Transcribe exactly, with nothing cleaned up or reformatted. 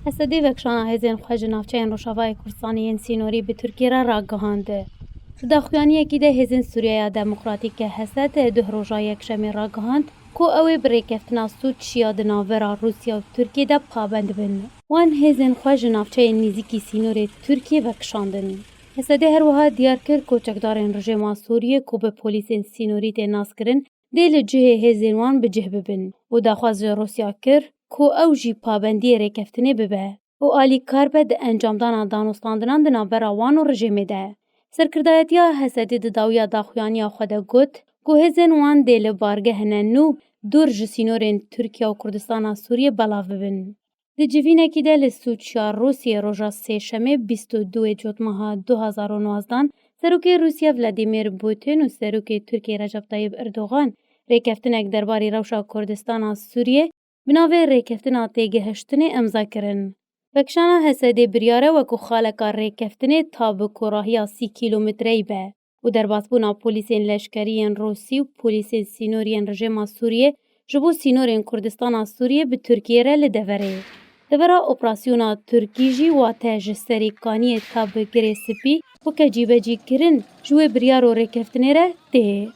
H S D vekişana hêzên xwe ji navçeyên Rojavayê Kurdistanê yên sînorî bi Tirkiyê re ragihand. Di daxuyaniyekî de Hêzên Sûriyeya Demokratîk, H S D, duh roja Yekşemê ragihand ku ew ê bi rêkeftina Sûçiya di navbera Rûsya û Tirkiyê de pabend bin. Wan hêzên xwe ji navçeyên nêzîkî sînorê Tirkiyê vekişandin. H S D her wiha diyar kir ku çekdarên rejîma Sûriyê ku bi polîsên sînorî tê naskirin, dê li cihê hêzên wan bi cih bibin û daxwaz ji Rûsya kir ku ew jî pabendiyê rêkeftinê bibe û alîkar be di encamdana danûstandinan di navbera wan û rejîmê de. Serkirdayetiya H S D di dawiya daxuyaniya xwe de got ku hêzên wan dê li bargehên nû dûr ji sînorên Tirkiye û Kurdistana Sûriyê belav bibin. Di civînekî de li Sûçiya Rûsiyê roja Sêşemê bîst û duyê Cotmeha du hazar û nozdehan, Serokê Rûsya Vladimir Putin û Serokê Tirkiyê Recep Tayyip Erdogan rêkeftinek derbarî rewşa Kurdistana Sûriyê bi navê Rêkeftina Têgihiştinê imza kirin. Vekişana H S D biryar e wekû xaleka rêkeftinê ta bi korahiya sî kîlometreyî be û derbasbûna polîsên leşkerî yên Rûsî û polîsên sînorî yên rejîma Sûriyê ji bo sînorên Kurdistana Sûriyê bi Tirkiyê re li deverê. Devera operasyona Tirkî jî wate ji serî kaniyê ta bi Girê Spî weke cîbecî kirin ji wê biryar û rêkeftinê re tê.